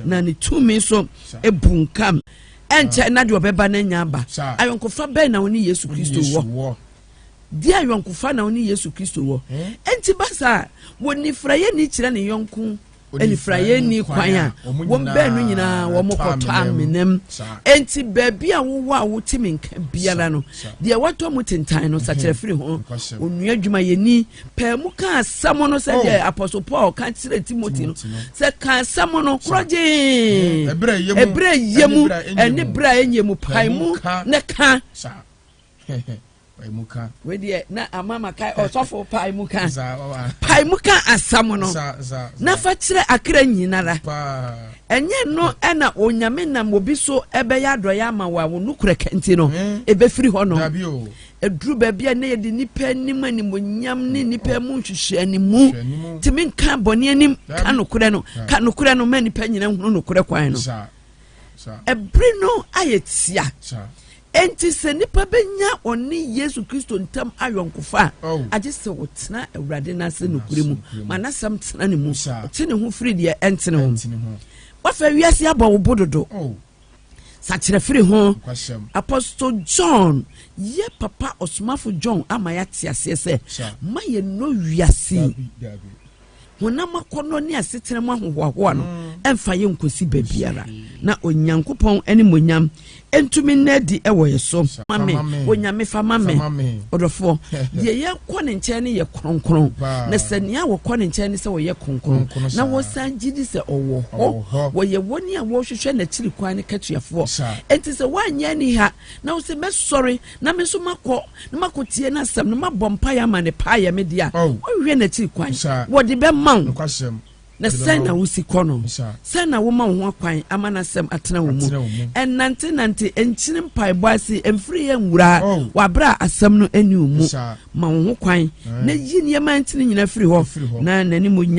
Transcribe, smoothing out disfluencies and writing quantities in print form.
Na ne tumi so ebu nkam. Ɛnkyɛ na deɛ ɔbɛba no anya aba. Ayɔnkofa bɛn na wo ne Yesu Kristo wɔ? Deɛ ayɔnkofa na wo ne Yesu Kristo wɔ? Ɛnti ba saa, wɔ nifrayɛni kyerɛ ne yɔnko anifuraeɛ kwan a, wɔn baanu nyinaa wɔn kɔtɔ amenam. Enti baabi a wowɔ a wote me nka biara no, deɛ watɔ mu tentan no, sakyerɛ firi ho. Onua dwumayɛni, pɛɛ mu ka asɛm no sɛdeɛ oh. Apostle Paul ka kyerɛ Timothy no sɛ ka asɛm no korɔgyee ɛberɛ yɛ mu ɛne berɛ a ɛnyɛ mu, pae mu ne ka. Pae mu ka. Wei deɛ na ama ma kae ɔsɔfo pae mu ka. Pae mu ka asɛm no. Na fa kyerɛ akra nyinara. Ɛnyɛ no ɛna Onyame nam obi so ɛbɛyɛ adɔeɛ ama wo a wo nokorɛ ka nti no ɛbɛfiri hɔ no. Ɛduru baabi a na yɛde nipa anim animonyam ne nipa mu nhwehwɛanimu tumi nka bɔne anim ka nokorɛ no ka nokorɛ no ma nipa nyina hunu nokorɛ kwan no. Ɛbere no ayɛ tia. Enti sɛ nnipa bɛnya ɔne Yesu Kristo ntam ayɔnkofa a, oh. agye sɛ ɔtena Awurade no ase nokorɛ mu, ma n'asɛm tena ne mu, ɔte ne ho firi deɛ ɛntene ho. Wafa wiase abɔ wo bo dodo. Oh. Sakyerɛ firi ho. Apostle John, yɛ papa ɔsomafo John ama yɛate aseɛ sɛ, ma yɛnnɔ wiase. Honam akɔnnɔ ne asetena mu ahohoahoa no mfa yɛn nkosi baabiara, na Onyankopɔn animuonyam ntumi nna adi wɔ yɛn so. Ma me, Onyame, fa ma me. Ɔdɔfoɔ, deɛ yɛkɔ ne nkyɛn no yɛ kronkron, na sɛ nea wɔkɔ ne nkyɛn ne sɛ wɔyɛ kronkron, na wɔsan gye di sɛ ɔwɔ hɔ, wɔyɛ wɔn a wɔhwehwɛ n'akyiri kwan no katuafoɔ. Enti sɛ woanyɛ aniha na wo sɛ mɛsɔre na me nso makɔ na makɔtie n'asɛm no, mabɔ mpaeɛ ama ne paa yɛ me dea, Oh. wohwehwɛ n'akyiri kwan, Saa. wɔde bɛma wo. Nokwasɛm. Na Wɔde sɛn bɛma na wo. wosi kɔ no? Saa. Sɛn na woma wo ho akwan ama n'asɛm atena wo mu? Atena wo mu. Ɛnnantenante, nkyini mpaebɔ ase, mfiri yɛ nwuraa Oh. wɔ aberɛ a asɛm no nni wo mu. Saa. Ma wo ho kwan na Ae. yi nneɛma a ɛntene nyinaa firi hɔ, Firi hɔ. na n'animuonyam.